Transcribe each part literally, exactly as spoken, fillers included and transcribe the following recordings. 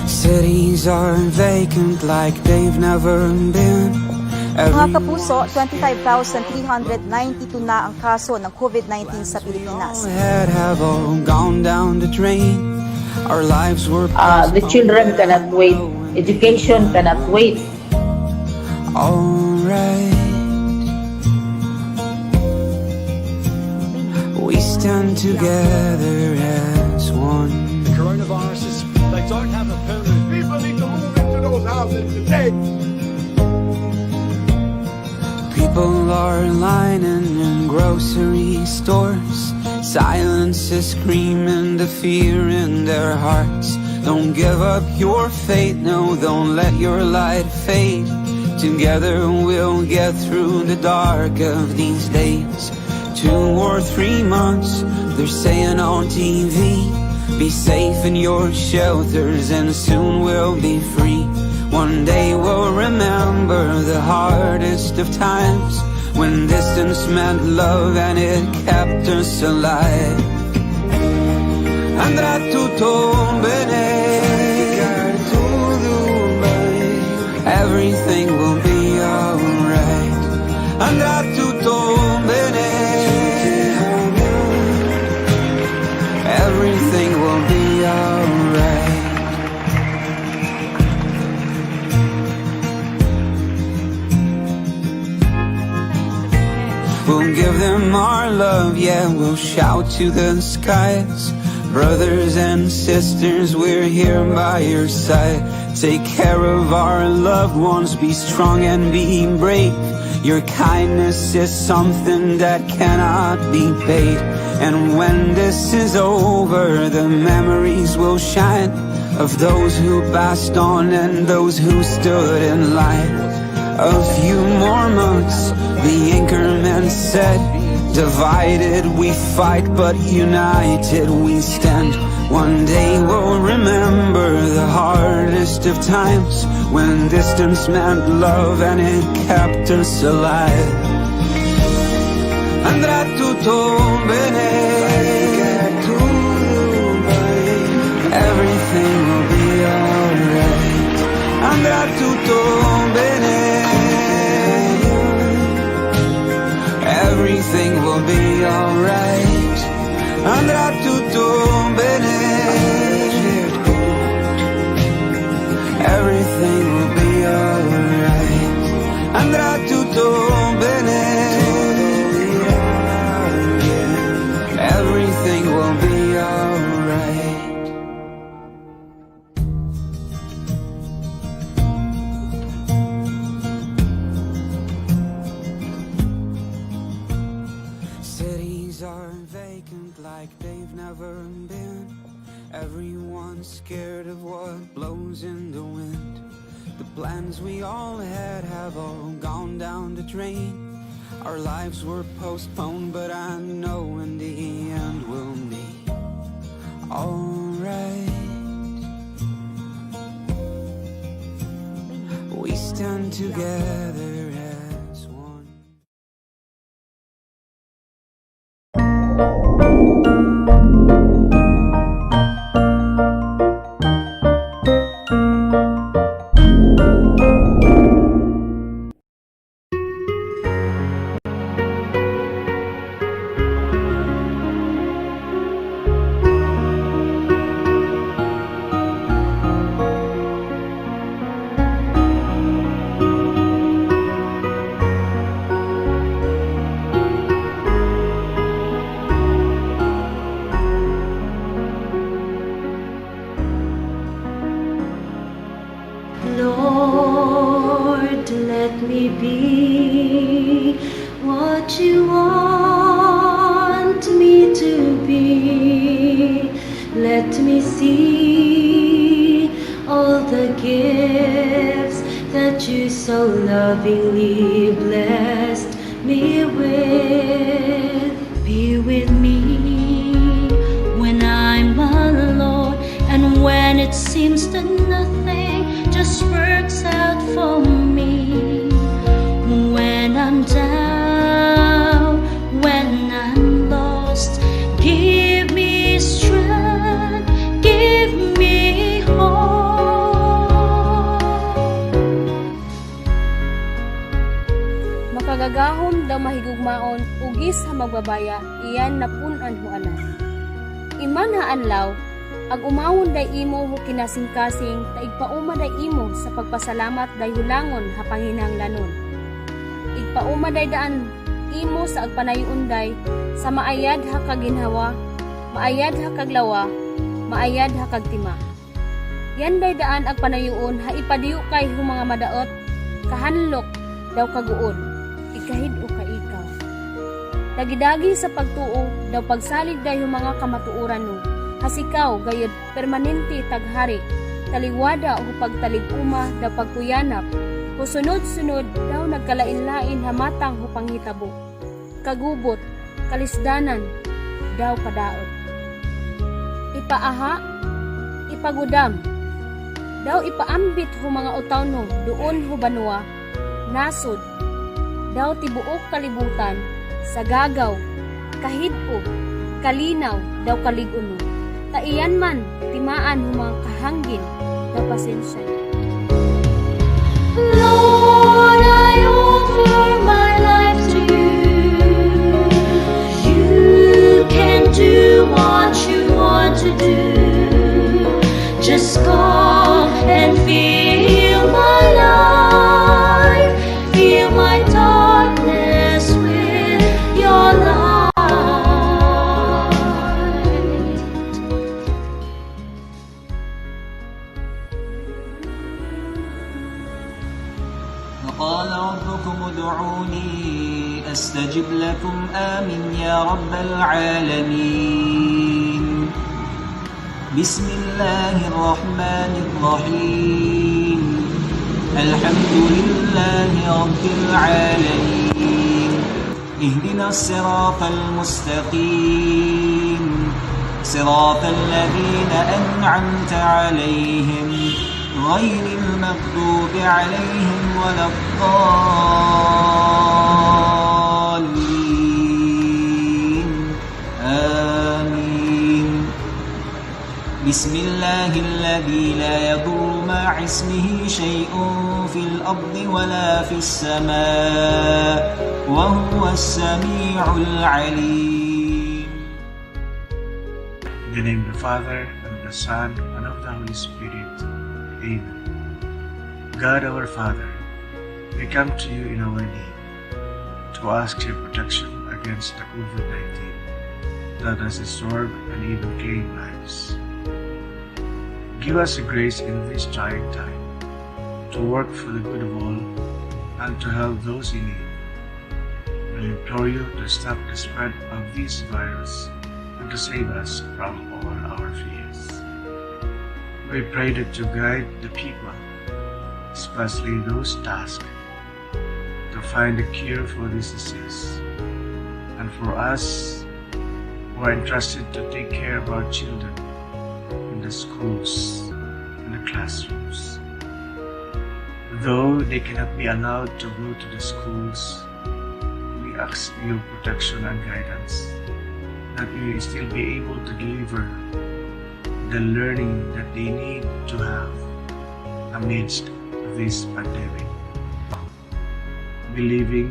Cities are vacant like they've never been. Mga kapuso, twenty-five thousand three hundred ninety-two na ang kaso ng COVID nineteen sa Pilipinas. Had have all gone down the drain. Our lives were Ah, the children cannot wait. Education cannot wait. Alright. We stand together as one. The coronavirus is, they don't have a permanent. People need to move into those houses today. People are lining in grocery stores. Silence is screaming the fear in their hearts. Don't give up your faith, no, don't let your light fade. Together we'll get through the dark of these days. Two or three months, they're saying on T V. Be safe in your shelters and soon we'll be free. One day we'll remember the hardest of times, when distance meant love and it kept us alive. Andrà tutto bene. Everything will be alright. Andrà tutto bene. Everything will be alright. We'll give them our love, yeah, we'll shout to the skies. Brothers and sisters, we're here by your side. Take care of our loved ones, be strong and be brave. Your kindness is something that cannot be paid. And when this is over, the memories will shine of those who passed on and those who stood in line. A few more months, the anchorman said. Divided we fight, but united we stand. One day we'll remember the hardest of times, when distance meant love and it kept us alive. Andrà tutto bene. Everything will be alright. Andrà tutto bene. Everything will be alright. Andrà tutto bene. Everything will be alright. Andrà tutto bene. Everything will be alright. Cities are vacant like they've never been. Everyone's scared of what blows in the wind. The plans we all had have all gone down the drain. Our lives were postponed, but I know in the end we'll be alright. We stand together as one. Lord, let me be what you want me to be. Let me see all the gifts that you so lovingly blessed me with. Be with me Seems that nothing just works out for me. When I'm down, when I'm lost, give me strength, give me hope. Makagagahom daw mahigugmaon, ugis ha magbabaya, iyan napun-an ho anan. Iman ha anlaw, ag-umawon day imo ho kinasingkasing, ta igpauma day imo sa pagpasalamat day ho langon ha panginahanglanon. Igpauma day daan imo sa agpanayoon day, sa maayad ha kaginhawa, maayad ha kaglawa, maayad ha kagtima. Iyan day daan agpanayoon ha ipadiyo kay ho mga madaot, kahanlok, daw kaguon, ikahid-o ka ikaw. Dagi-dagi sa pagtuo, daw pagsalig day ho mga kamatuoran no, ha sikaw gayod permanente taghari, taliwada ho pagtalig-uma, daw pagkuyanap, ho sunod-sunod, daw nagkalain-lain ha matang ho panghitabo, kagubot, kalisdanan, daw kadaot. Ipaaha, ipagudam, daw ipaambit ho mga utaw no, duon ho banwa, nasod, daw tibuok kalibutan, sa gagaw, kahid-o, kalinaw, daw kalig-on no. Ta iyan man, timaan ho mga kahangin, daw pasensya. Lord, I offer my life to you. You can do what you want to do. Just come and fill my life, fill my darkness with your light. وقال ربكم ادعوني أستجب لكم. آمين يا رب العالمين. بسم الله الرحمن الرحيم. الحمد لله رب العالمين. اهدنا الصراط المستقيم. صراط الذين أنعمت عليهم غير المغضوب عليهم ولا الضالين. آمين. بسم الله الذي لا يضر مع اسمه شيء في الأرض ولا في السماء وهو السميع العليم. In the name of the Father, and of the Son, and of the Holy Spirit. Amen. God our Father, we come to you in our need to ask your protection against the COVID nineteen that has disturbed and even claimed lives. Give us the grace in this trying time to work for the good of all and to help those in need. We implore you to stop the spread of this virus and to save us from all our fears. We pray that you guide the people, especially those tasked to find a cure for this disease. And for us who are entrusted to take care of our children in the schools, in the classrooms, though they cannot be allowed to go to the schools, we ask your protection and guidance, that we will still be able to deliver the learning that they need to have amidst this pandemic, believing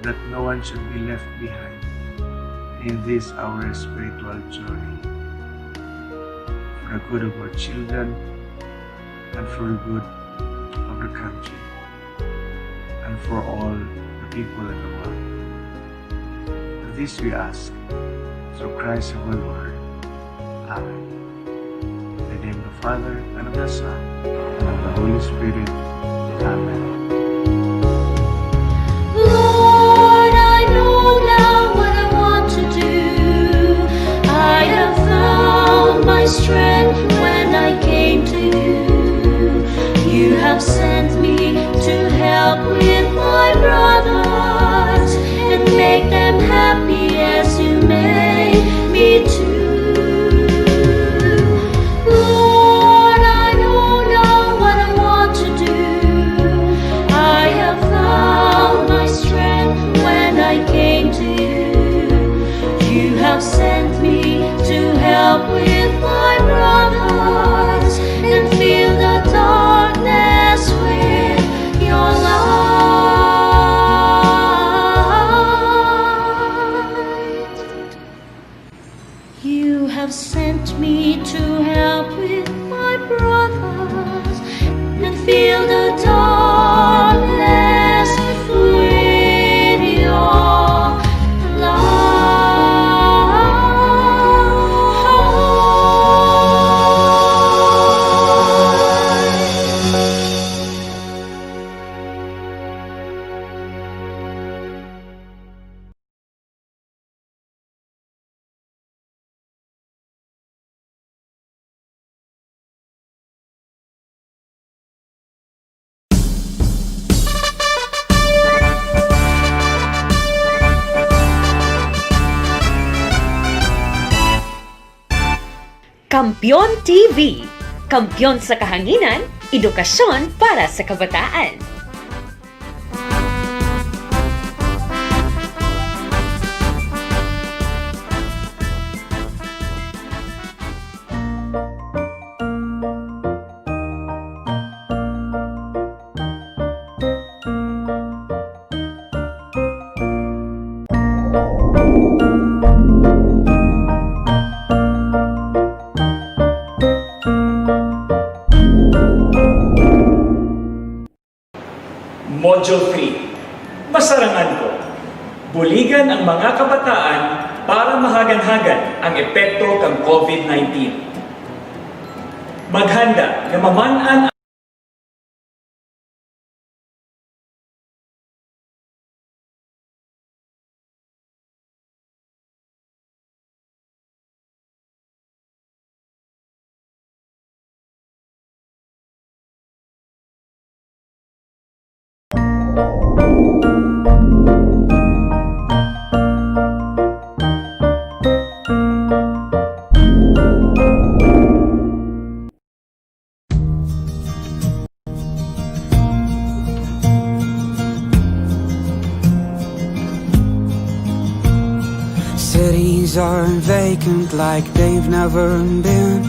that no one should be left behind in this our spiritual journey, for the good of our children and for the good of the country and for all the people in the world. This we ask through Christ our Lord. Amen. In the name of the Father, and of the Son, and of the Holy Spirit. Amen. Lord, I know now what I want to do. I have found my strength when I came to you. You have sent me to help with my brothers and make them happy as you made me too. Lord, Brothers, and fill the darkness with your light. Kampeon T V, kampeon sa kahanginan, edukasyon para sa kabataan. Module three. Masarangan ko. Buligan ang mga kabataan para mahagan-hagan ang epekto kang COVID nineteen. Maghanda nga maman-an Cities are vacant like they've never been.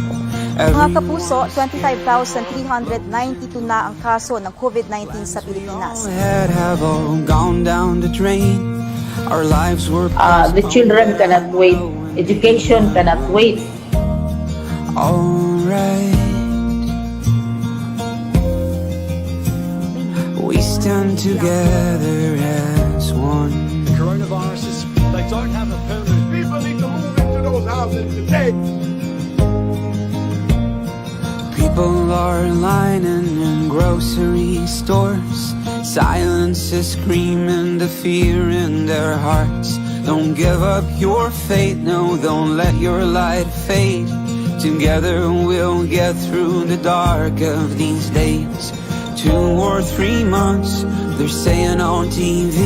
Mga kapuso, twenty-five thousand three hundred ninety-two na ang kaso ng COVID nineteen sa Pilipinas. Had have all gone down the drain. Our lives were Uh, the children cannot wait. Education cannot wait. Alright. We stand together as one. The coronavirus is, they don't have a permanent. People need to move into those houses today. People are lining in grocery stores. Silence is screaming the fear in their hearts. Don't give up your faith, no, don't let your light fade. Together we'll get through the dark of these days. Two or three months, they're saying on T V.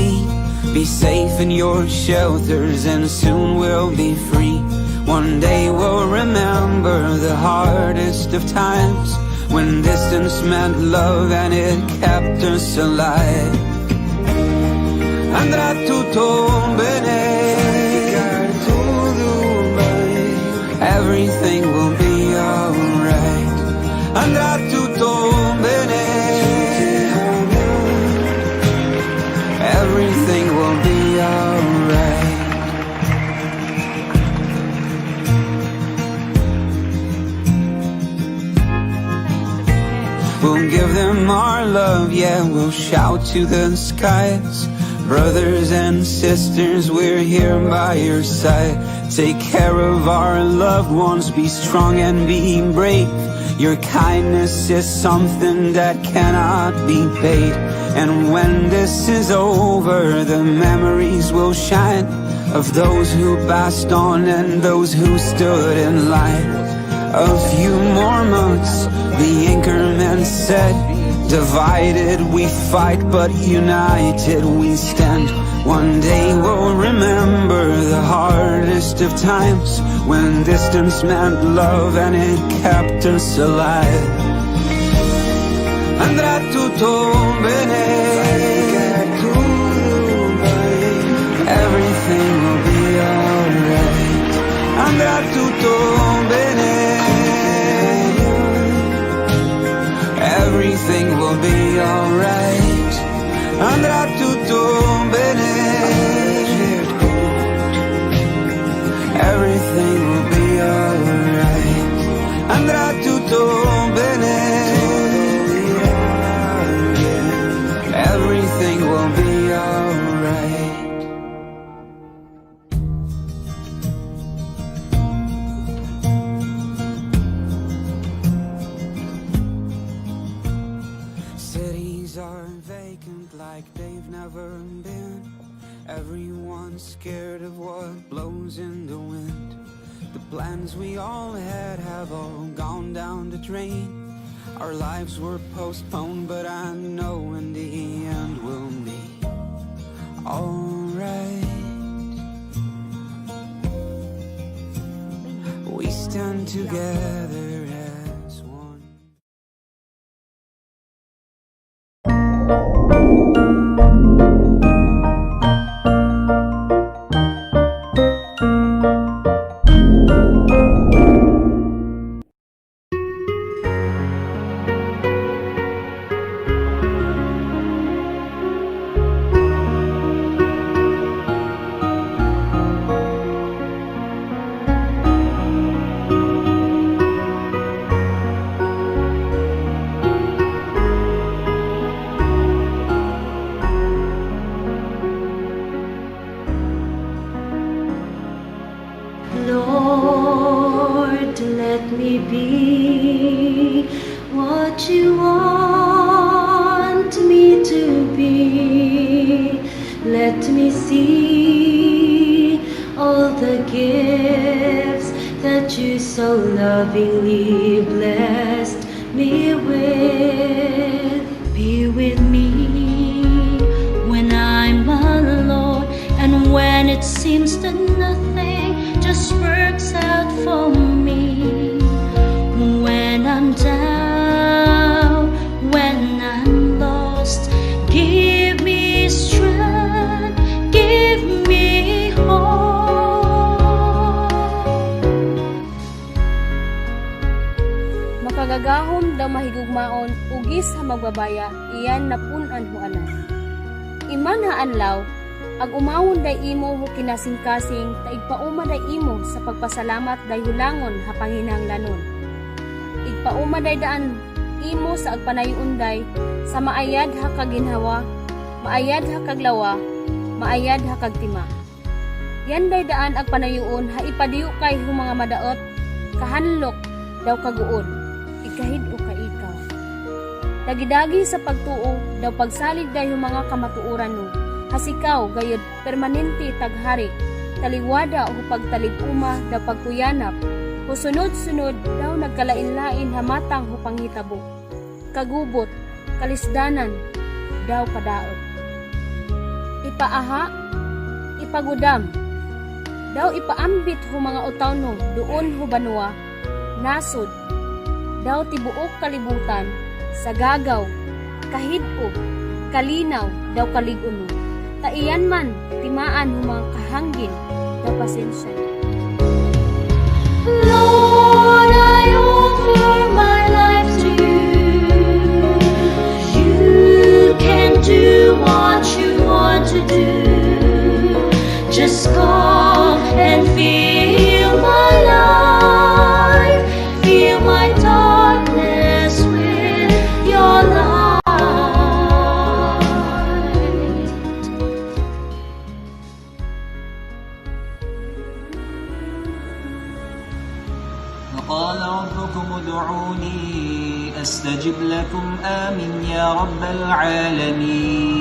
Be safe in your shelters and soon we'll be free. One day we'll remember the hardest of times, when distance meant love and it kept us alive. Andrà tutto bene. Everything will be alright. Andrà tutto bene. Everything will be alright. We'll give them our love, yeah, we'll shout to the skies. Brothers and sisters, we're here by your side. Take care of our loved ones, be strong and be brave. Your kindness is something that cannot be paid. And when this is over, the memories will shine of those who passed on and those who stood in line. A few more months, the anchorman said. Divided we fight, but united we stand. One day we'll remember the hardest of times, when distance meant love and it kept us alive. Andrà tutto bene. Everything will be alright. Andrà tutto bene. Everything will be alright. Andrà tutto bene. Everything will be alright. Andrà tutto bene. Scared of what blows in the wind. The plans we all had have all gone down the drain. Our lives were postponed, but I know in the end we'll be alright. We stand together as one. Lord, let me be what you want me to be. Let me see all the gifts that you so lovingly blessed me with. Be with me when I'm alone and when it seems that nothing just works out for me. When I'm down, when I'm lost, give me strength, give me hope. Makagagahom daw mahigugmaon, ugis ha magbabaya, iyan napun-an ho anan. Iman ha anlaw, ag-umawon day imo ho kinasingkasing, ta igpauma day imo sa pagpasalamat day ho langon ha panginahanglanon. Igpauma day daan imo sa agpanayoon day, sa maayad ha kaginhawa, maayad ha kaglawa, maayad ha kagtima. Yan day daan agpanayoon ha ipadiyo kay ho mga madaot, kahanlok, daw kaguod, ikahid-o ka ikaw. Dagi-dagi sa pagtuo, daw pagsalig day ho mga kamatuoran no, ha sikaw gayod permanente taghari, taliwada ho pagtalib-uma, daw pagkuyanap, ho sunod-sunod, daw nagkalain-lain ha matang ho panghitabo. Kagubot, kalisdanan, daw kadaot. Ipaaha, ipagudam, daw ipaambit ho mga utaw no, duon ho banwa, nasod, daw tibuok kalibutan, sa gagaw, kahid-o, kalinaw, daw kalig-on no. Ta iyan man, timaan ho mga kahangin, daw pasensya. Lord, I offer my life to you. You can do what you want to do. Just come and fill my life, fill my darkness with your light. وقال ربكم ادعوني أستجب لكم. آمين يا رب العالمين.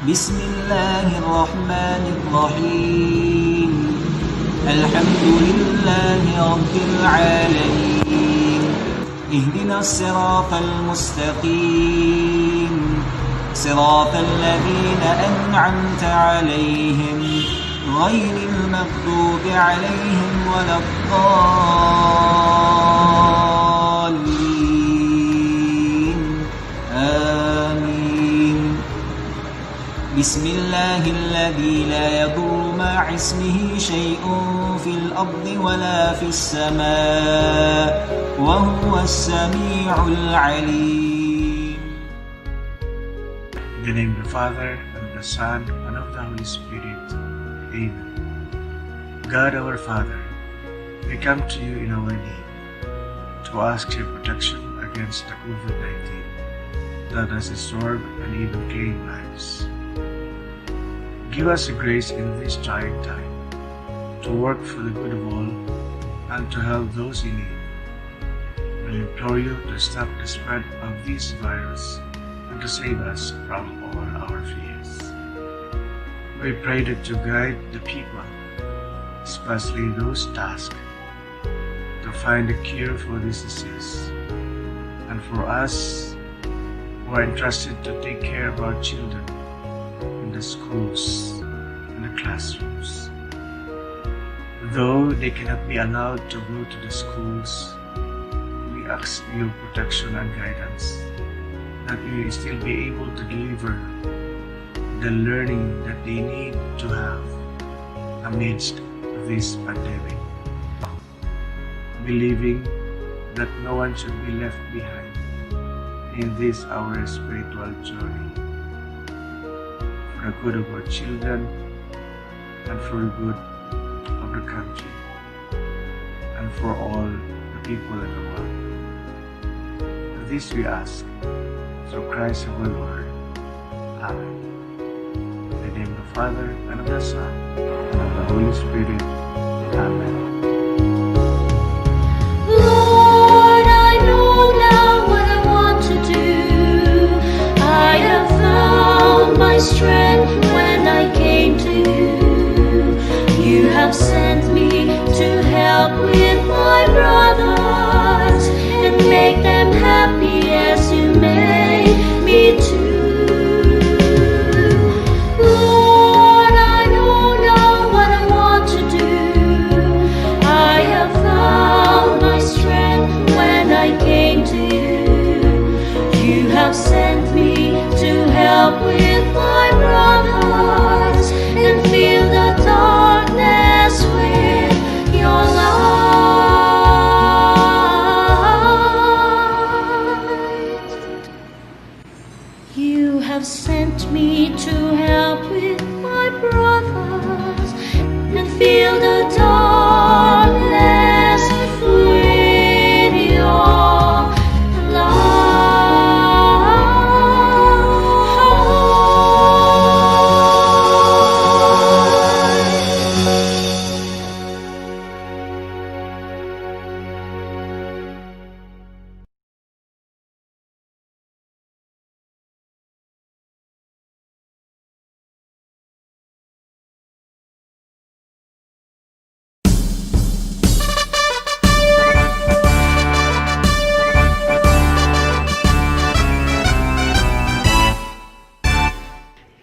بسم الله الرحمن الرحيم. الحمد لله رب العالمين. اهدنا الصراط المستقيم. صراط الذين أنعمت عليهم غير المغضوب عليهم ولا الضالين. آمين. بسم الله الذي لا يضر مع اسمه شيء في الأرض ولا في السماء وهو السميع العليم. In the name of the Father, and of the Son, and of the Holy Spirit. Amen. God our Father, we come to you in our need to ask your protection against the COVID nineteen that has disturbed and even claimed lives. Give us the grace in this trying time to work for the good of all and to help those in need. We implore you to stop the spread of this virus and to save us from all our fears. We pray that you guide the people, especially those tasked to find a cure for this disease. And for us who are entrusted to take care of our children in the schools, in the classrooms, though they cannot be allowed to go to the schools, we ask your protection and guidance, that we will still be able to deliver the learning that they need to have amidst this pandemic, believing that no one should be left behind in this our spiritual journey, for the good of our children and for the good of the country and for all the people in the world. This we ask through Christ our Lord. Amen. In the name of the Father, and of the Son, and of the Holy Spirit. Amen. Lord, I know now what I want to do. I have found my strength when I came to you. You have sent me to help with my brothers and make them happy as you made me too. Lord, I know now what I want to do. I have found my strength when I came to you. You have sent me to help with my brothers and fill the darkness with your light. You have sent me to help with my brothers and fill the darkness with your light.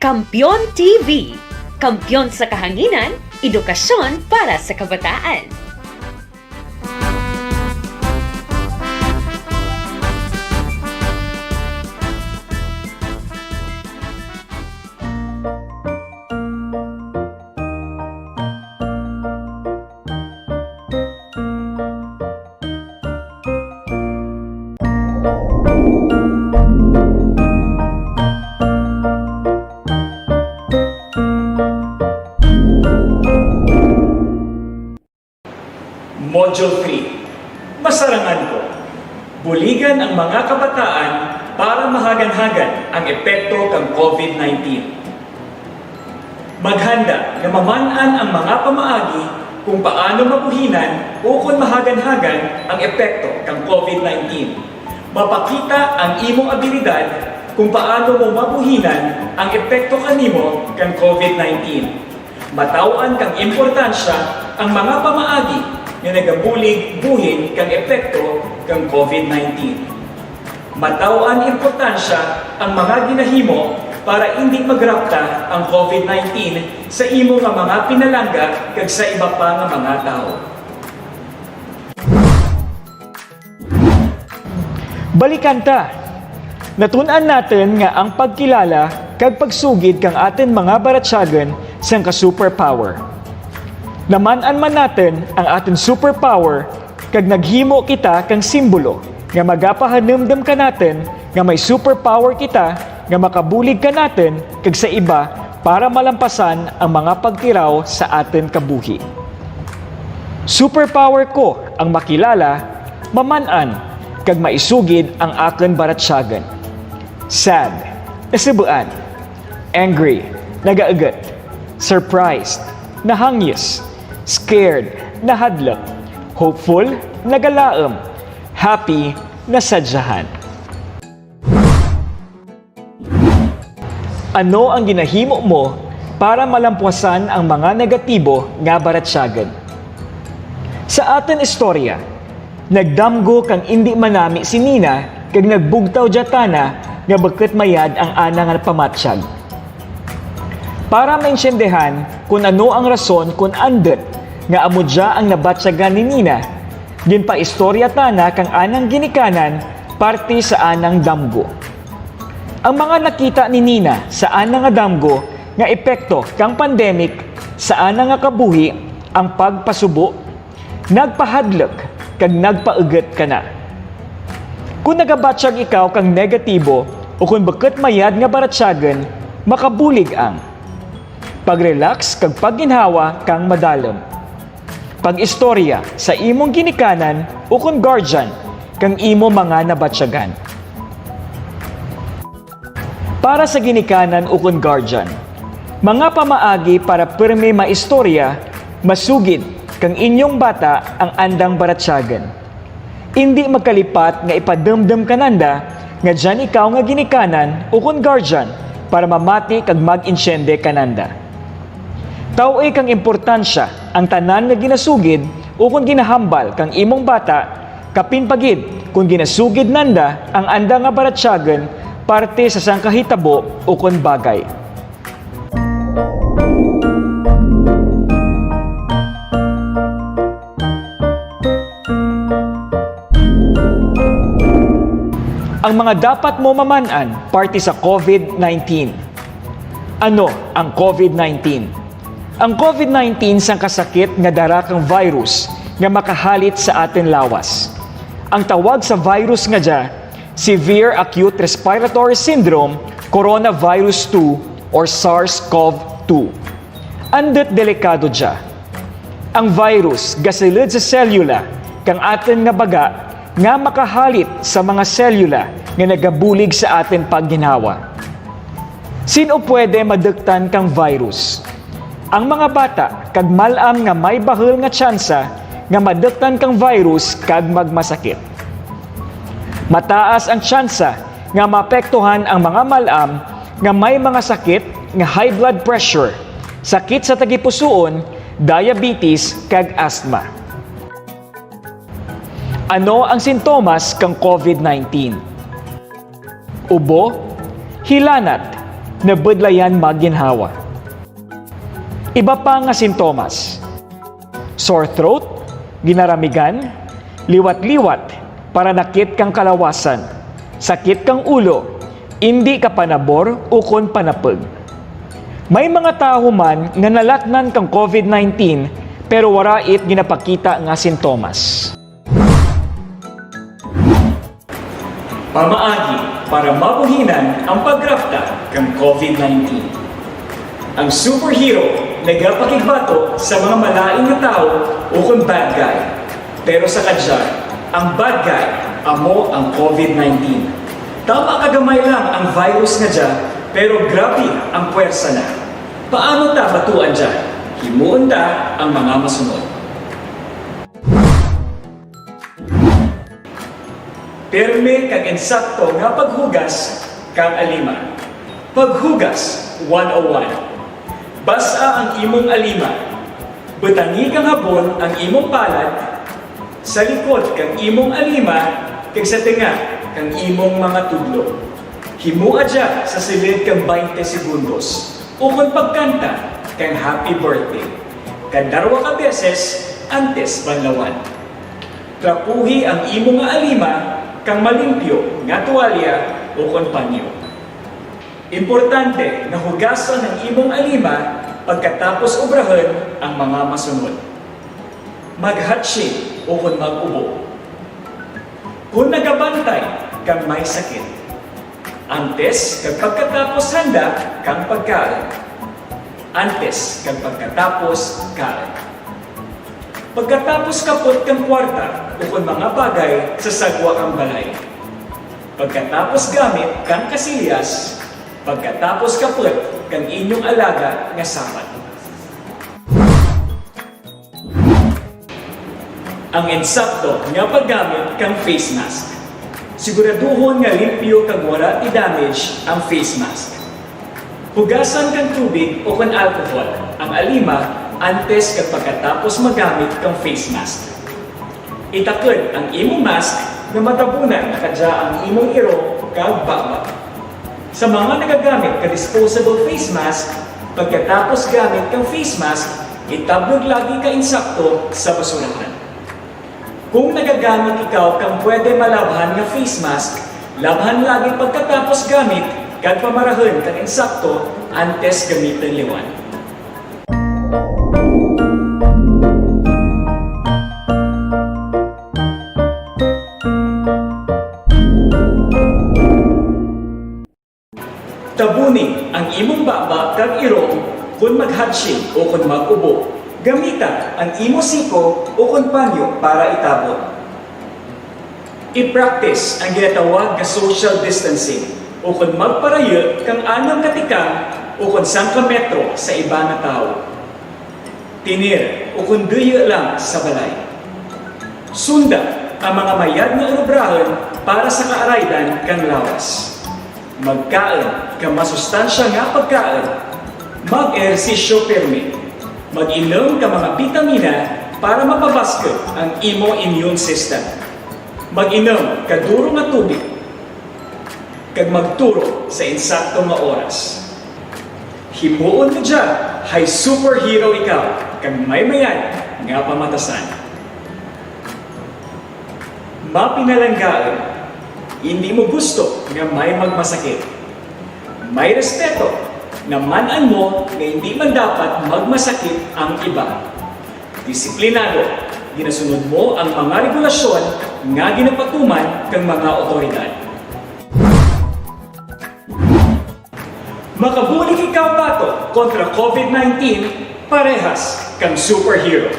Kampeon T V, kampeon sa kahanginan, edukasyon para sa kabataan. Module three. Masarangan ko. Buligan ang mga kabataan para mahagan-hagan ang epekto kang COVID nineteen. Maghanda nga maman-an ang mga pamaagi kung paano mabuhinan ukon mahagan-hagan ang epekto kang COVID nineteen. Mapakita ang imo abilidad kung paano mo mabuhinan ang epekto kanimo kang COVID nineteen. Mataw-an kang importansya ang mga pamaagi nga nagabulig buhin kang epekto kang COVID nineteen. Mataw-an importansya ang mga ginahimo para indi magrapta ang COVID nineteen sa imo nga mga pinalangga kag sa iba pa nga mga tawo. Balikan ta! Natun-an natun nga ang pagkilala kag pagsugid kang atun mga baratyagun sangka superpower. Naman-an man natun ang atun superpower kag naghimo kita kang simbolo nga magapahanumdum kanatun nga may superpower kita nga makabulig kanatun kag sa iba para malampasan ang mga pagtiraw sa atun kabuhi. Superpower ko ang makilala, maman-an, kag maisugid ang akun baratyagun. Sad, nasubuan. Angry, nagaugut. Surprised, nahangyus. Scared, nahadluk. Hopeful, nagalaum. Happy, nasadyahan. Ano ang ginahimo mo para malampwasan ang mga negatibo nga baratyagun. Sa atun istorya, nagdamgo kang indi manami si Nina kag nagbugtaw dya tana nga bukut mayad ang ana nga pamatyag. Para maintyendihan kon ano ang rason kon andut nga amo dya ang nabatyagan ni Nina, ginpaistorya tana kang anang ginikanan parte sa anang damgo. Ang mga nakita ni Nina sa ana nga damgo nga epekto kang pandemic sa ana nga kabuhi ang pagpasubo, nagpahadluk kag nagpaugut kana. Kon nagabatyag ikaw kang negatibo ukon bukut mayad nga baratyagun, makabulig ang pag-relax kag pagginhawa kang madalum. Pag-istorya sa imong ginikanan ukon guardian kang imo mga nabatyagan. Para sa ginikanan ukon guardian, mga pamaagi para pirme maistorya, masugid kang inyong bata ang andang baratyagun. Indi magkalipat nga ipadumdum kananda nga dyan ikaw nga ginikanan ukon guardian para mamati kag mag-intyende kananda. Taw-i kang importansya ang tanan nga ginasugid ukon ginahambal kang imong bata, kapin pa gid kon ginasugid nanda ang anda nga baratyagun parte sa sangka hitabo ukon bagay. Ang mga dapat mo maman-an parte sa COVID nineteen. Ano ang COVID nineteen? Ang COVID nineteen sangka sakit nga dara kang virus nga makahalit sa atun lawas. Ang tawag sa virus nga dya, Severe Acute Respiratory Syndrome Coronavirus two or SARS-CoV two. Andut delikado dya. Ang virus gasulud sa selyula kang atun nga baga nga makahalit sa mga selyula nga nagabulig sa atun pagginhawa. Sin-o pwede maduktan kang virus? Ang mga bata kag mal-am nga may bahul nga tsansa nga maduktan kang virus kag magmasakit. Mataas ang tsansa nga maapektuhan ang mga mal-am nga may mga sakit nga high blood pressure, sakit sa tagipusuon, diabetes, kag asthma. Ano ang sintomas kang COVID nineteen? Ubo, hilanat, nabudlayan magginhawa. Iba pa nga sintomas: sore throat, ginaramigan, liwat-liwat, paranakit kang kalawasan, sakit kang ulo, indi kapanabor ukon panapug. May mga tawo man nga nalatnan kang COVID nineteen pero wara it ginapakita nga sintomas. Pamaagi para mabuhinan ang pagrapta kang COVID nineteen. Ang superhero nagapakigbato sa mga malain nga tawo ukon bad guy. Pero sa kadya, ang bad guy amo ang COVID nineteen. Tama kagamay lang ang virus nga dya, pero grabe ang pwersa na. Paano ta batuan dya? Himuon ta ang mga masunod. Pirme kag insakto nga paghugas kang alima. Paghugas one oh one. Bas-a ang imong alima. Butangi kang habon ang imong palad, sa likod kang imong alima, kag sa tunga kang imong mga tudlo. Himoa dya sa sulud kang baynte segundos, ukon pagkanta kang Happy Birthday. Kadarwa ka beses antes banlawan. Trapuhi ang imo nga alima kang malimpyo nga tuwalya ukon panyo. Importante nga hugasan ang imong alima pagkatapos obrahun ang mga masunod. Maghatsi ukon mag-ubo. Kon nagabantay kang may sakit. Antes kag pagkatapos handa kang pagkaun. Antes kag pagkatapos kaun. Pagkatapos kapot kang kwarta ukon mga bagay sa sagwa kang balay. Pagkatapos gamit kang kasilyas. Pagkatapos kapot kang inyong alaga nga sapat. Ang insakto nga paggamit kang face mask. Siguraduhon nga limpyo kag wara ti damage ang face mask. Hugasan kang tubig ukon alcohol ang alima antes kag pagkatapos maggamit kang face mask. Itakod ang imo mask nga matabunan na kadya ang imong iro kag baba. Sa mga nagagamit ka disposable face mask, pagkatapos gamit kang face mask, itablog lagi ka insakto sa basurahan. Kung nagagamit ikaw kang pwede malabhan nga face mask, labhan lagi pagkatapos gamit kag pamarahun kang insakto antes gamitun liwan. Tabuni ang imong baba kag iro kon maghatsing ukon mag-ubo. Gamita ang imo siko ukon panyo para itabon. I-practice ang ginatawag nga social distancing ukon magparayu kang anum ka tikang ukon sangka metro sa iba nga tawo. Tinir ukon duyu lang sa balay. Sunda ang mga mayad nga urubrahun para sa kaaraydan kang lawas. Magkaun kang masustansya nga pagkaun. Mag-ehersisyo pirme. Mag-inum kang mga bitamina para mapabaskug ang imo immune system. Mag-inum kang duro nga tubig. Kag magturo sa insakto nga oras. Himuon mo dya hay superhero ikaw kag may mayad nga pamatasan. Mapinalanggaon, indi mo gusto nga may magmasakit. May respeto, naman-an mo nga indi man dapat magmasakit ang iba. Disiplinado, ginasunod mo ang mga regulasyon nga ginapatuman kang mga awtoridad. Makabulig ikaw bato kontra COVID nineteen, parehas kang superhero.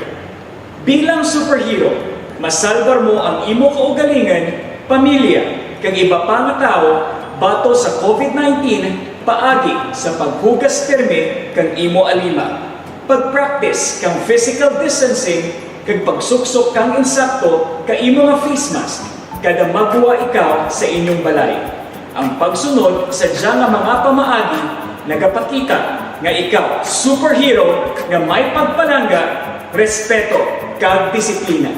Bilang superhero, masalbar mo ang imo kaugalingun, pamilya, kag iba pa nga tawo bato sa COVID nineteen paagi sa paghugas pirme kang imo alima, pag-practice kang physical distancing, kag pagsuksok kang insakto ka imo nga face mask kada maggwa ikaw sa inyong balay. Ang pagsunod sa dya nga mga pamaagi nagapakita nga ikaw superhero nga may pagpalangga, respeto, kag disiplina.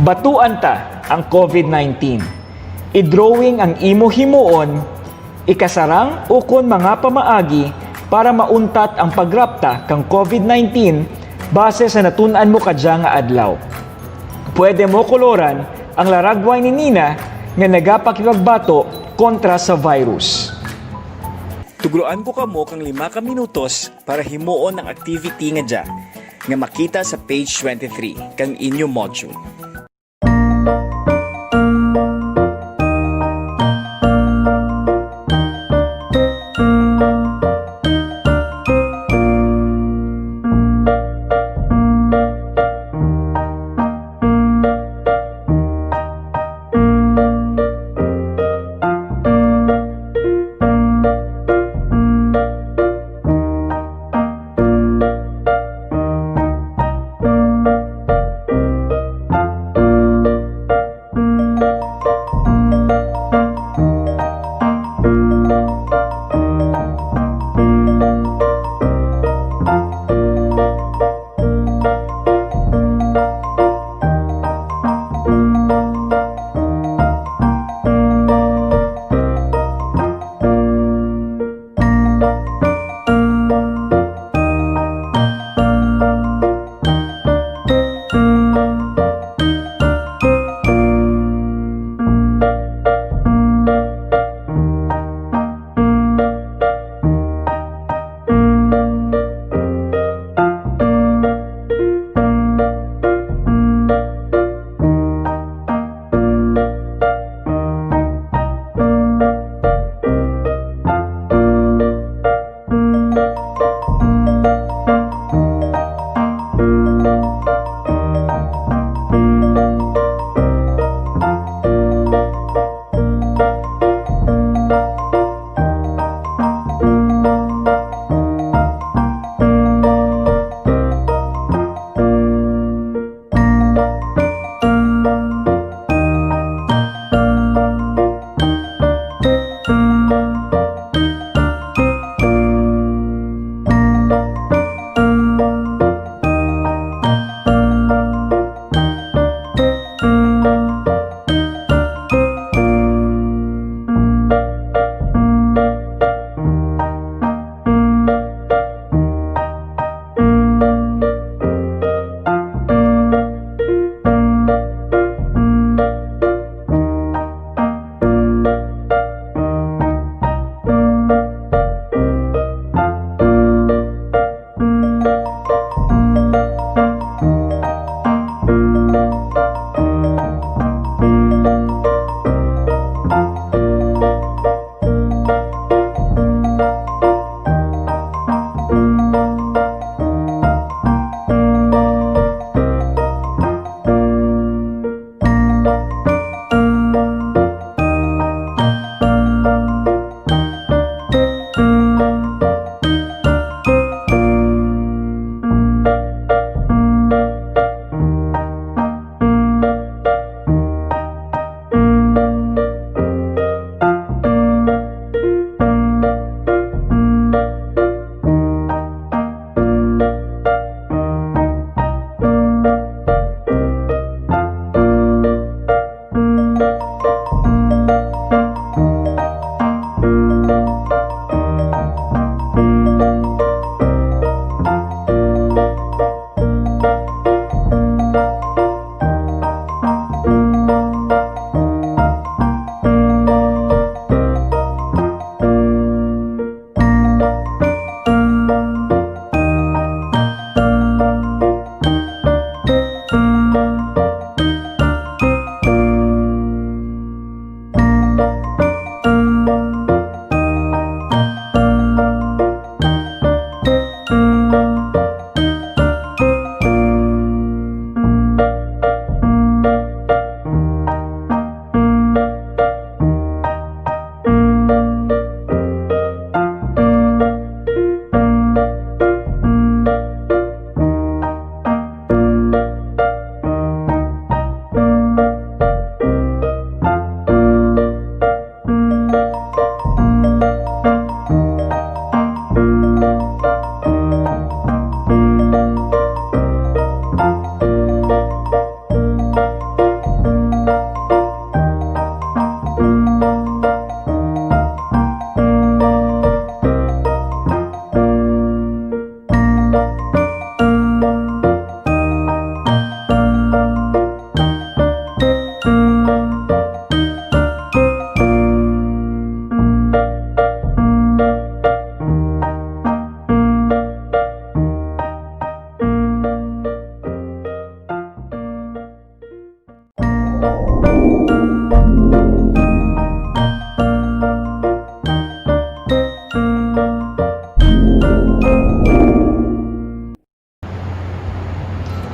Batuan ta ang COVID nineteen. I-drawing ang imo himuon, ikasarang ukon mga pamaagi para mauntat ang pagrapta kang COVID nineteen base sa natun-an mo kadya nga adlaw. Pwede mo koloran ang laragway ni Nina nga nagapakigpagbato kontra sa virus. Tugroan ko kamo kang lima ka minutos para himuon ang activity nga dya nga makita sa page twenty-three kang inyo module.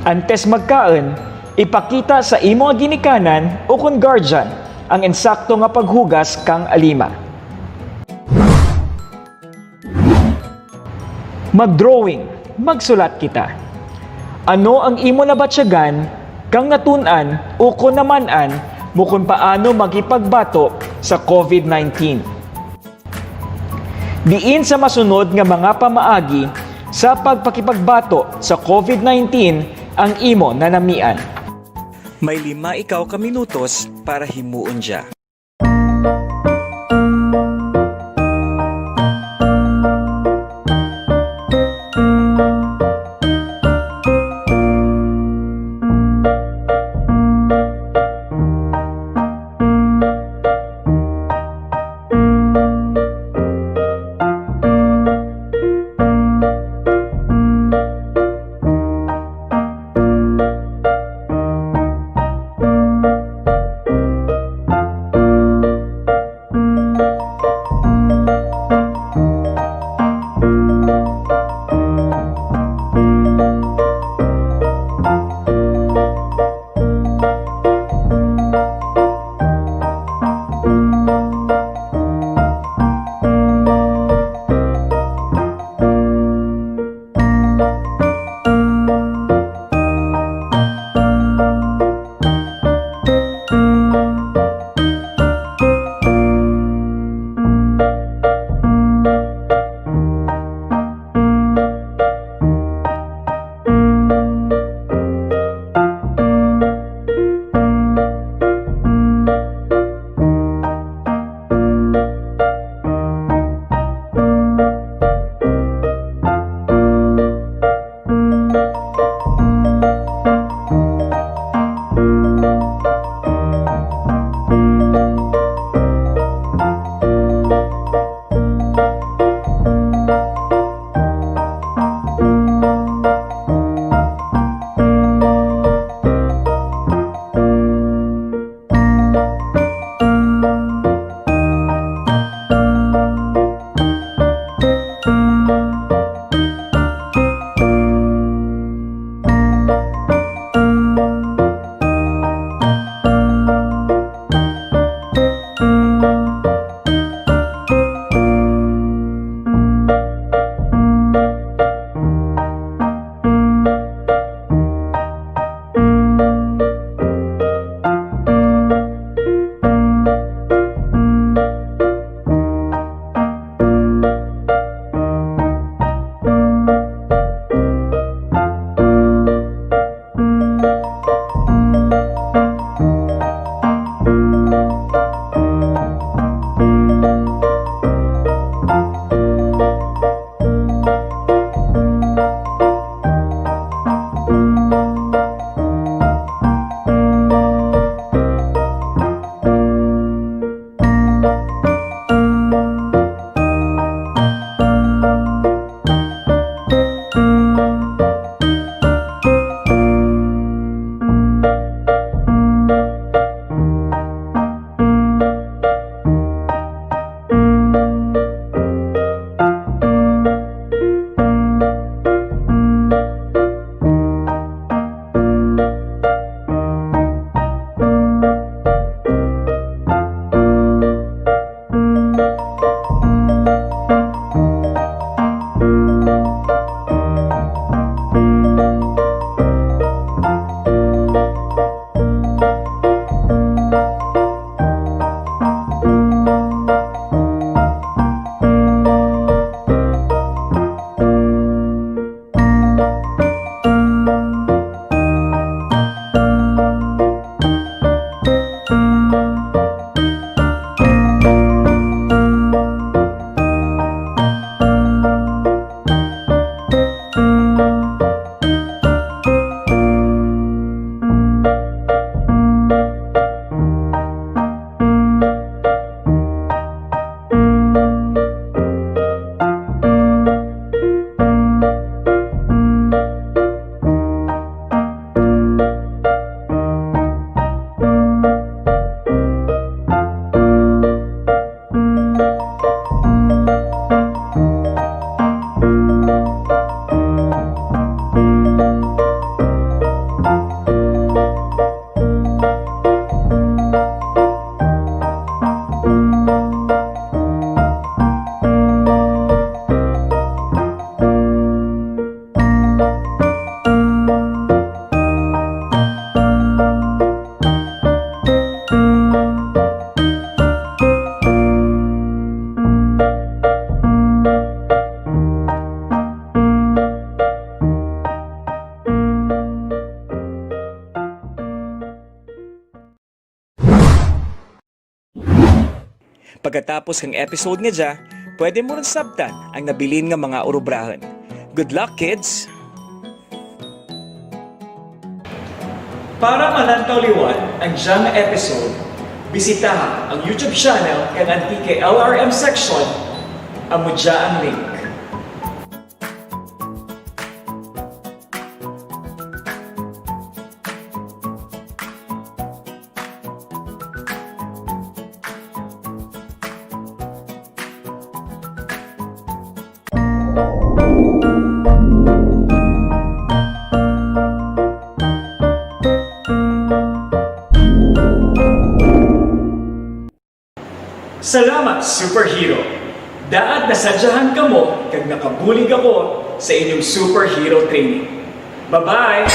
Antes magkaun, ipakita sa imo nga ginikanan ukon guardian ang insakto nga paghugas kang alima. Mag-drawing, magsulat kita. Ano ang imo nabatyagan kang natun-an ukon naman-an mo kon paano makipagbato sa COVID nineteen? Diin sa masunod nga mga pamaagi sa pagpakipagbato sa COVID nineteen ang imo nanamian? May lima ikaw ka minutos para himuon dya. Pagkatapos kang episode nga dya, pwede mo run sabtan ang nabilin nga mga urubrahun. Good luck, kids! Para malantaw liwat ang dyang episode, bisitaha ang YouTube channel kang Antique L R M Section, amo dya ang link. Salamat, superhero! Daad nasadyahan kamo kag nakabulig ako sa inyong superhero training. Bye-bye!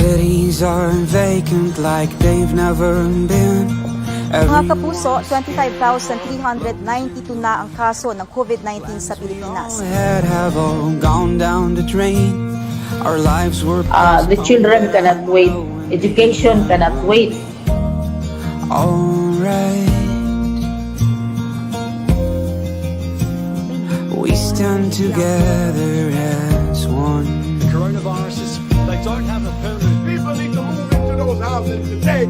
Cities are vacant like they've never been. Mga kapuso, twenty-five thousand three hundred ninety-two na ang kaso ng COVID nineteen sa Pilipinas. Ah, the children cannot wait. Education cannot wait. Alright. We stand together as one. Coronavirus is, they don't have a permanent. People need to move into those houses today.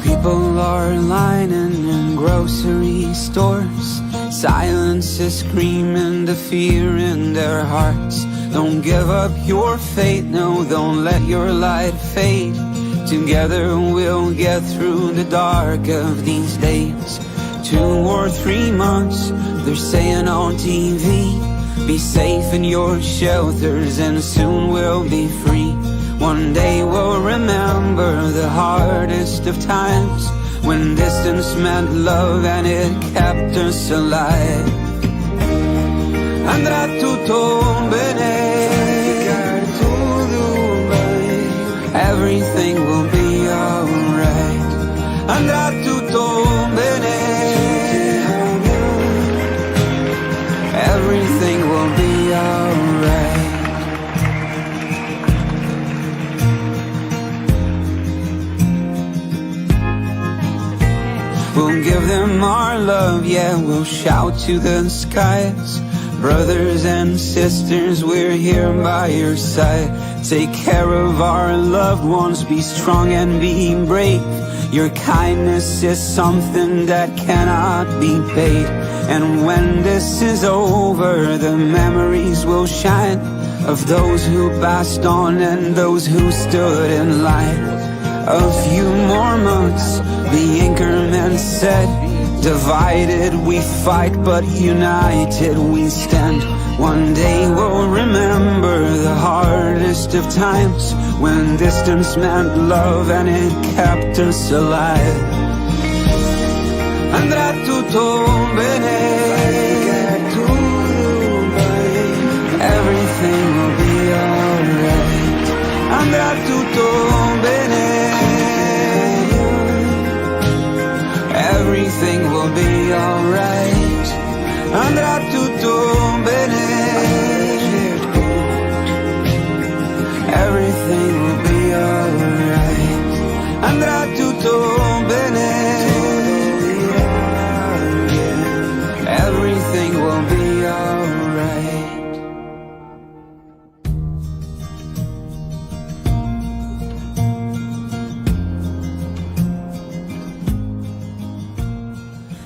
People are lining in grocery stores. Silence is screaming the fear in their hearts. Don't give up your faith, no, don't let your light fade. Together we'll get through the dark of these days. Two or three months, they're saying on T V. Be safe in your shelters and soon we'll be free. One day we'll remember the hardest of times, when distance meant love and it kept us alive. Andrà tutto bene, everything will be alright. Andrà tutto bene, everything will be alright. We'll give them our love, yeah, we'll shout to the skies. Brothers and sisters, we're here by your side. Take care of our loved ones, be strong and be brave. Your kindness is something that cannot be paid. And when this is over, the memories will shine of those who passed on and those who stood in line. A few more months, the anchorman said. Divided we fight, but united we stand. One day we'll remember the hardest of times, when distance meant love and it kept us alive. Andrà tutto bene. Everything will be alright. Andrà tutto bene. Everything will be alright. Andrà tutto bene. Everything will be alright. Andrà tutto bene. Everything will be alright.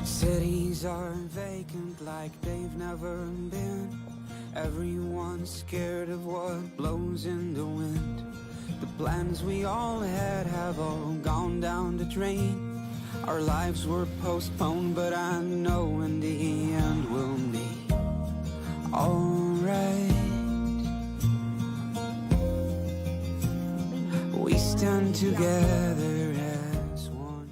Cities are vacant like they've never been. Everyone's scared of what blows in the wind. The plans we all had have all gone down the drain. Our lives were postponed, but I know in the end we'll be alright. We stand together as one.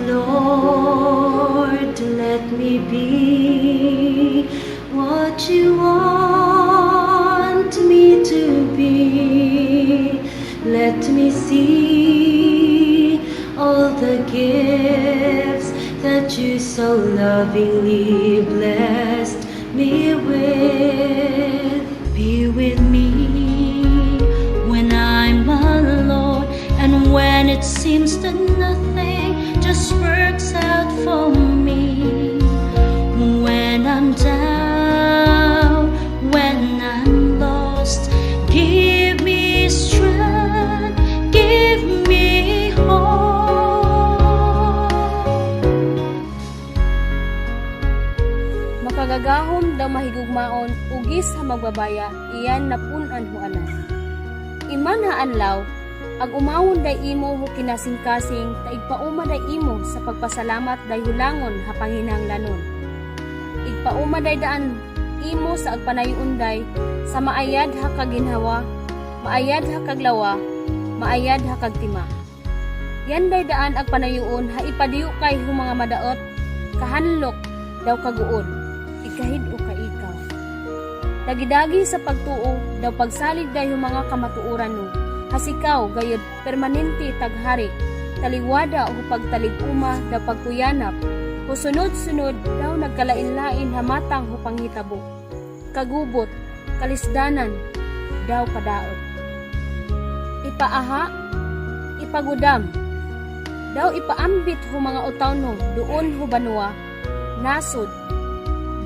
Lord, let me be what you want me to be. Let me see all the gifts that you so lovingly blessed me with. Be with me when I'm alone and when it seems that nothing just works out for me. When I'm down, when I'm lost, give me strength, give me hope. Makagagahom daw mahigugmaon, ugis ha magbabaya, iyan napun-an ho anan. Iman ha anlaw, ag-umawon day imo ho kinasingkasing, ta igpauma day imo sa pagpasalamat day hulangon ha panginahanglanon. Igpauma day daan imo sa agpanayuon day, sa maayad ha kaginhawa, maayad ha kaglawa, maayad ha kagtima. Yan day daan agpanayuon ha ipadiyo kay ho mga madaot, kahanlok, daw kaguol, ikahid-o ka ikaw. Dagi-dagi sa pagtuo, daw pagsalig day ho mga kamatuoran no, ha sikaw gayod permanente taghari, taliwada ho pagtalig-uma, daw pagkuyanap, ho sunod-sunod, daw nagkalain-lain ha matang ho panghitabo. Kagubot, kalisdanan, daw kadaot. Ipaaha, ipagudam, daw ipaambit ho mga utaw no, duon ho banwa, nasod,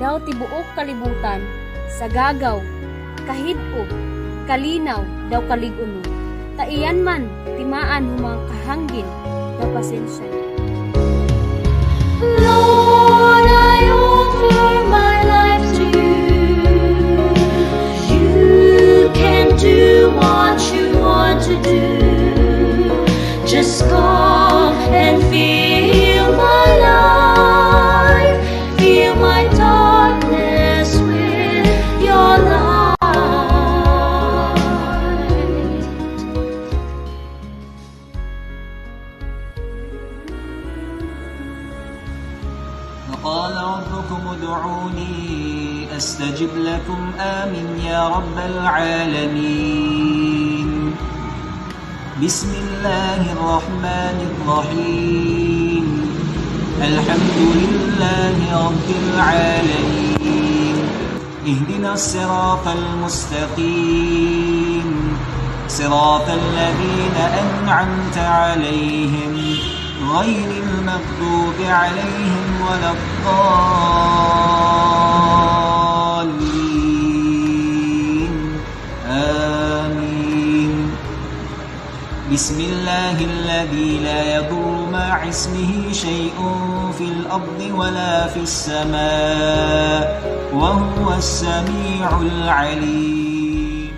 daw tibuok kalibutan, sa gagaw, kahid-o, kalinaw, daw kalig-on no. Ta iyan man, timaan ho mga kahangin, daw pasensya. Lord, I offer my life to you. You can do what you want to do. Just come and fill my life, fill my darkness with your light. قال ربكم ادعوني أستجب لكم. آمين يا رب العالمين. بسم الله الرحمن الرحيم. الحمد لله رب العالمين. اهدنا الصراط المستقيم. صراط الذين أنعمت عليهم غير المغضوب عليهم ولا الضالين. آمين. بسم الله الذي لا يضر مع اسمه شيء في الأرض ولا في السماء وهو السميع العليم.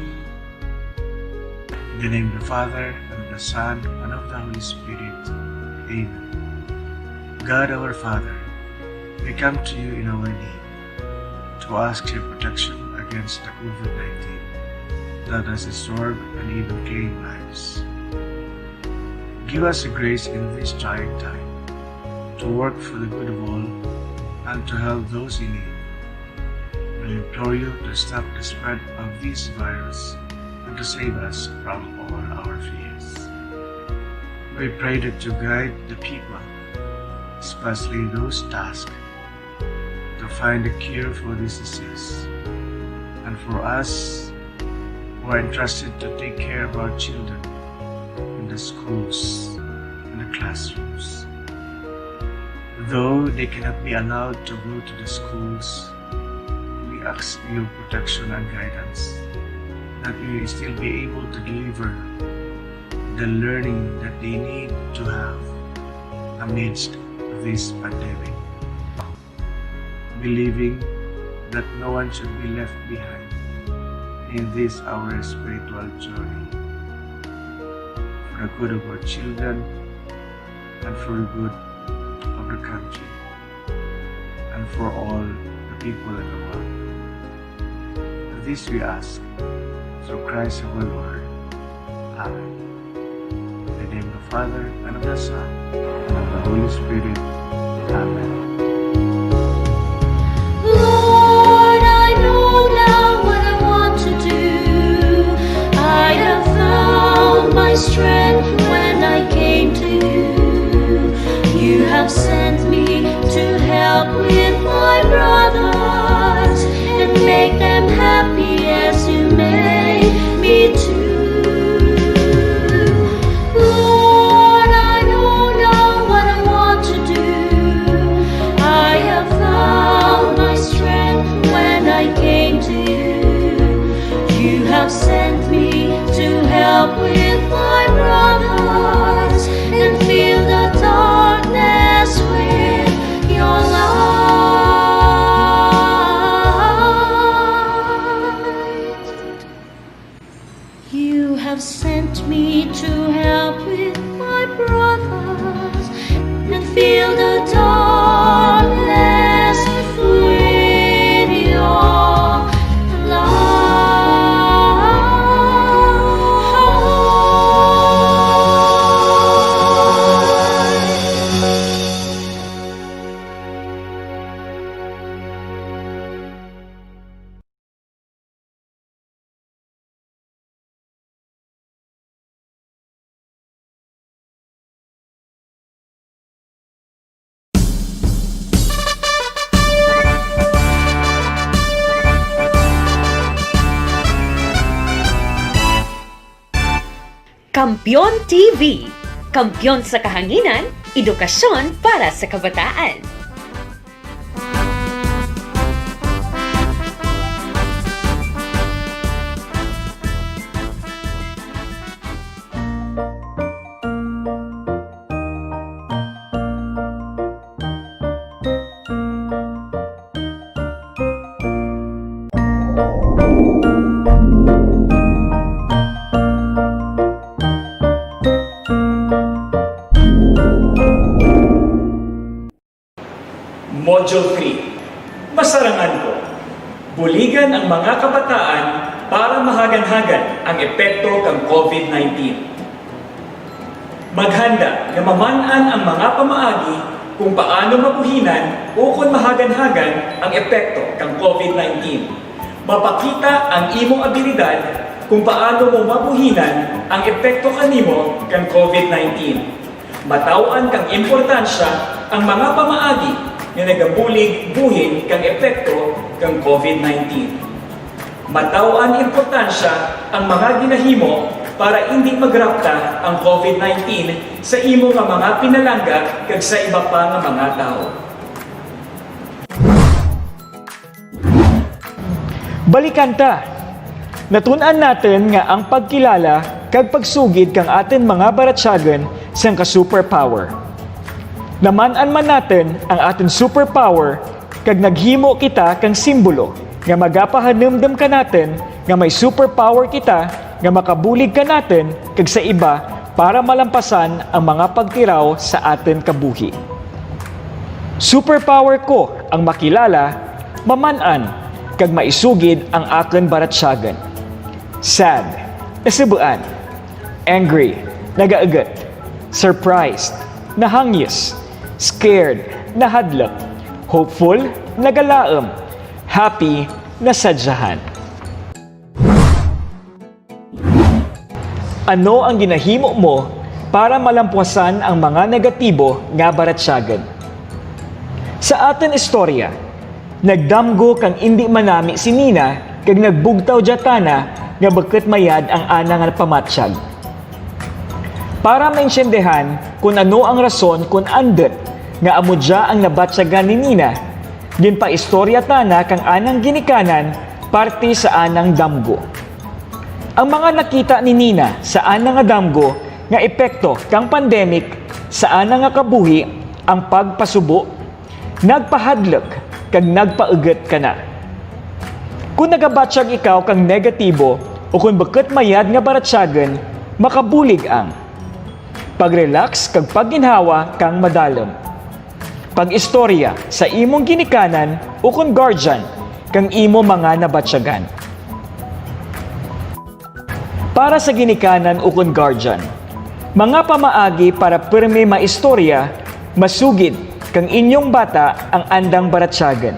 In the name of the Father, and of the Son, and of the Holy Spirit. Amen. God our Father, we come to you in our need to ask your protection against the COVID nineteen that has disturbed and even claimed lives. Give us the grace in this trying time to work for the good of all and to help those in need. We implore you to stop the spread of this virus and to save us from all our fears. We pray that you guide the people, especially those tasked to find a cure for this disease, and for us who are entrusted to take care of our children in the schools, in the classrooms. Though they cannot be allowed to go to the schools, we ask your protection and guidance, that we will still be able to deliver the learning that they need to have amidst this pandemic, believing that no one should be left behind in this our spiritual journey, for the good of our children and for the good of the country and for all the people in the world. This we ask through Christ our Lord. Amen. In the name of the Father, and of the Son, and of the Holy Spirit. Amen. Lord, I know now what I want to do. I have found my strength when I came to you. You have sent me to help with my brothers and make them happy as you made me to. Lord, I know now what I want to do. I have found my strength when I came to you. You have sent me to help with my brothers and fill the darkness with your light. You have sent me to help with my brothers and fill the darkness with your light. Kampeon T V, kampeon sa kahanginan, edukasyon para sa kabataan. Module three. Masarangan ko. Buligan ang mga kabataan para mahagan-hagan ang epekto kang COVID nineteen. Maghanda nga maman-an ang mga pamaagi Kung paano mabuhinan ukon mahaganhagan ang epekto kang COVID nineteen. Mapakita ang imong abilidad kung paano mo mabuhinan ang epekto kanimo kang COVID nineteen. Mataw-an kang importansya ang mga pamaagi nga nagabulig buhin kang epekto kang COVID nineteen. Mataw-an importansya ang mga ginahimo para indi magrapta ang COVID nineteen sa imo nga mga pinalangga kag sa iba pa nga mga tawo. Balikan ta! Natun-an natun nga ang pagkilala kag pagsugid kang atun mga baratyagun sangka superpower. Naman-an man natun ang atun superpower kag naghimo kita kang simbolo nga magapahanumdum kanatun nga may superpower kita nga makabulig kanatun kag sa iba para malampasan ang mga pagtiraw sa atun kabuhi. Superpower ko ang makilala, maman-an, kag maisugid ang akun baratyagun. Sad, nasubuan. Angry, nagaugut. Surprised, nahangyus. Scared, nahadluk. Hopeful, nagalaum. Happy, nasadyahan. Ano ang ginahimo mo para malampwasan ang mga negatibo nga baratyagun? Sa atun istorya, nagdamgo kang indi manami si Nina kag nagbugtaw dya tana nga bukut mayad ang ana nga pamatyag. Para maintiendihan kon ano ang rason kon andut nga amo dya ang nabatyagan ni Nina, ginpaistorya tana kang anang ginikanan parte sa anang damgo. Ang mga nakita ni Nina sa ana nga damgo nga epekto kang pandemic sa ana nga kabuhi ang pagpasubo, nagpahadluk, kag nagpaugut kana. Kon nagabatyag ikaw kang negatibo ukon bukut mayad nga baratyagun, makabulig ang pag-relax kag pagginhawa kang madalum. Pag-istorya sa imong ginikanan ukon guardian kang imo mga nabatyagan. Para sa ginikanan ukon guardian, mga pamaagi para pirme maistorya, masugid kang inyong bata ang andang baratyagun.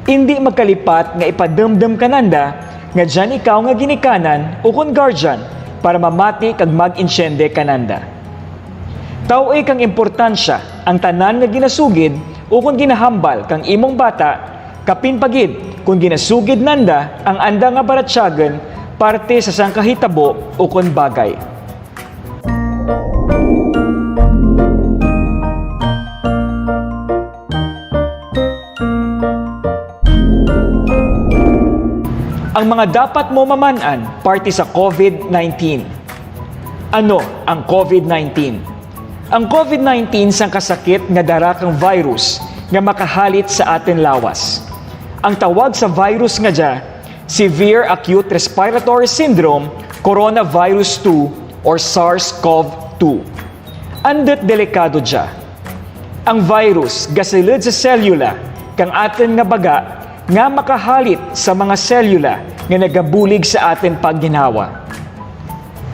Indi magkalipat nga ipadumdum kananda nga dyan ikaw nga ginikanan ukon guardian para mamati kag mag-intiende kananda. Taw-i kang importansya ang tanan nga ginasugid ukon ginahambal kang imong bata, kapin pa gid kon ginasugid nanda ang anda nga baratyagun parte sa sangka hitabo ukon bagay. Ang mga dapat mo maman-an parte sa COVID nineteen. Ano ang COVID nineteen? Ang COVID nineteen sangka sakit nga dara kang virus nga makahalit sa atun lawas. Ang tawag sa virus nga dya, Severe Acute Respiratory Syndrome Coronavirus two or SARS-CoV two. Andut delikado dya. Ang virus gasulud sa selyula kang atun nga baga nga makahalit sa mga selyula nga nagabulig sa atun pagginhawa.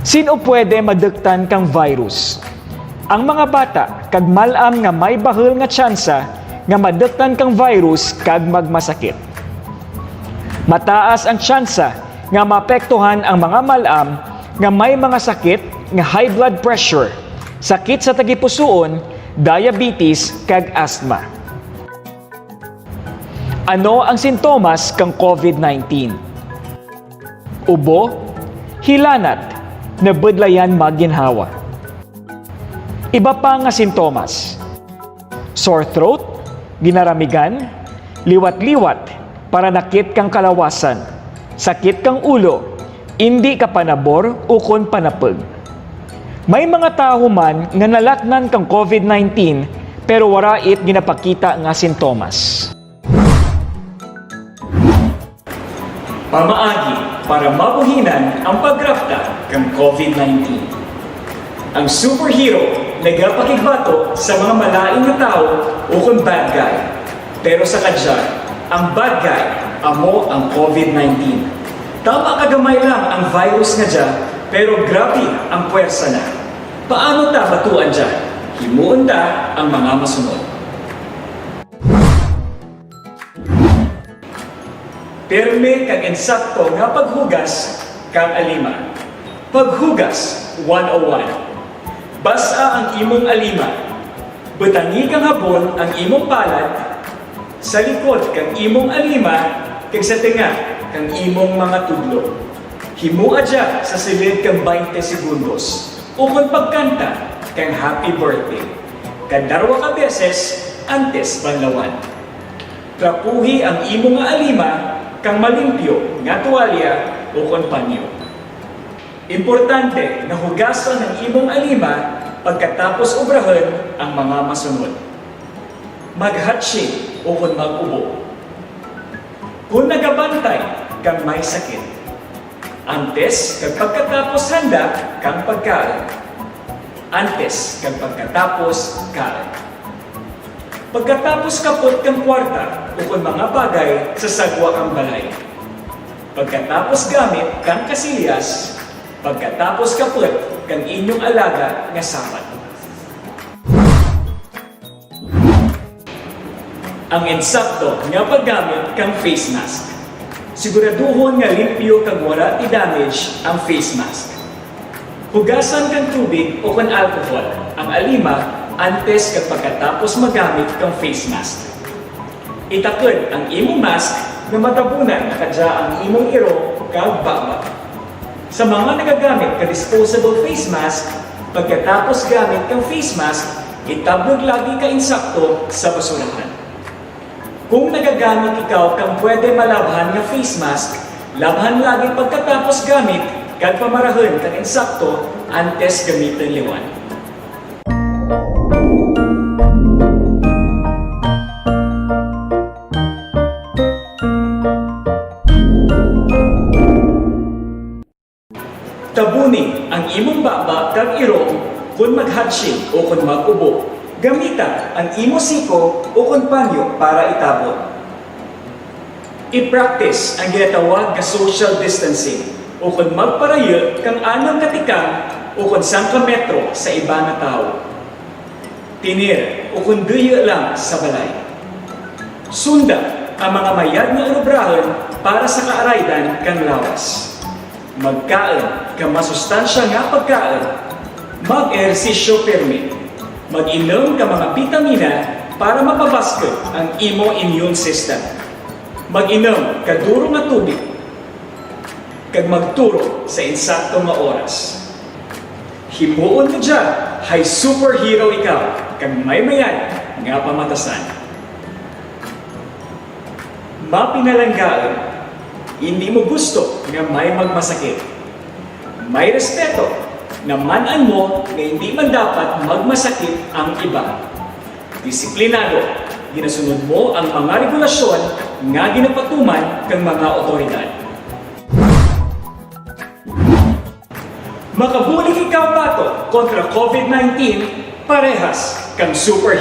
Sin-o pwede maduktan kang virus? Ang mga bata kag mal-am nga may bahul nga tsansa nga maduktan kang virus kag magmasakit. Mataas ang tsansa nga maapektuhan ang mga mal-am nga may mga sakit nga high blood pressure, sakit sa tagipusuon, diabetes, kag asthma. Ano ang sintomas kang COVID nineteen? Ubo, hilanat, nabudlayan magginhawa. Iba pa nga sintomas. Sore throat, ginaramigan, liwat-liwat, paranakit kang kalawasan, sakit kang ulo, indi kapanabor ukon panapug. May mga tawo man nga nalatnan kang COVID nineteen, pero wara it ginapakita nga sintomas. Pamaagi para mabuhinan ang pagrapta kang COVID nineteen. Ang superhero nagapakigbato sa mga malain nga tawo ukon bad guy. Pero sa kadya, ang bad guy amo ang COVID nineteen. Tama ka gamay lang ang virus nga dya, pero grabe ang pwersa na. Paano ta batuan dya? Himuon ta ang mga masunod. Pirme kag insakto nga paghugas kang alima. Paghugas one oh one. Bas-a ang imong alima. Butangi kang habon ang imong palad, sa likod kang imong alima, kag sa tunga kang imong mga tudlo. Himoa dya sa sulud kang baynte segundos, ukon pagkanta kang happy birthday, kadarwa ka beses antes banlawan. Trapuhi ang imo nga alima kang malimpyo nga tuwalya ukon panyo. Importante nga hugasan ang imong alima pagkatapos obrahun ang mga masunod. Maghatsing ukon mag-ubo. Kon nagabantay kang may sakit. Antes kag pagkatapos handa kang pagkaun. Antes kag pagkatapos kaun. Pagkatapos kaput kang kwarta ukon mga bagay sa sagwa kang balay. Pagkatapos gamit kang kasilyas, pagkatapos kaput kang inyong alaga nga sapat. Ang insakto nga paggamit kang face mask. Siguraduhon nga limpyo kag wara ti damage ang face mask. Hugasan kang tubig ukon alcohol ang alima antes kag pagkatapos magamit kang face mask. Itakud ang imong mask nga matabunan na kadya ang imong irong kag baba. Sa mga nagagamit ka disposable face mask, pagkatapos gamit kang face mask, itablog lagi ka insakto sa basurahan. Kon nagagamit ikaw kang pwede malabhan nga face mask, labhan lagi pagkatapos gamit kag pamarahun kang insakto antes gamitun liwan. Tabuni ang imong baba kag irong kon maghatsing ukon mag-ubo. Gamita ang imo siko ukon panyo para itabon. I-practice ang ginatawag nga social distancing ukon magparayu kang anum ka tikang ukon sangka metro sa iba nga tawo. Tener ukon duyu lang sa balay. Sunda ang mga mayad nga urubrahun para sa kaaraydan kang lawas. Magkaun kang masustansya nga pagkaun. Mag-ehersisyo pirme. Mag-inum kang mga bitamina para mapabaskug ang imo immune system. Mag-inum kang duro nga tubig. Kag magturog sa insakto nga oras. Himuon mo dya, hay superhero ikaw, kag may mayad nga pamatasan. Mapinalanggaon, indi mo gusto nga may magmasakit. May respeto, naman-an mo nga indi man dapat magmasakit ang iba. Disiplinado, ginasunod mo ang mga regulasyon nga ginapatuman kang mga awtoridad. Makabulig ikaw bato kontra COVID nineteen, parehas kang superhero.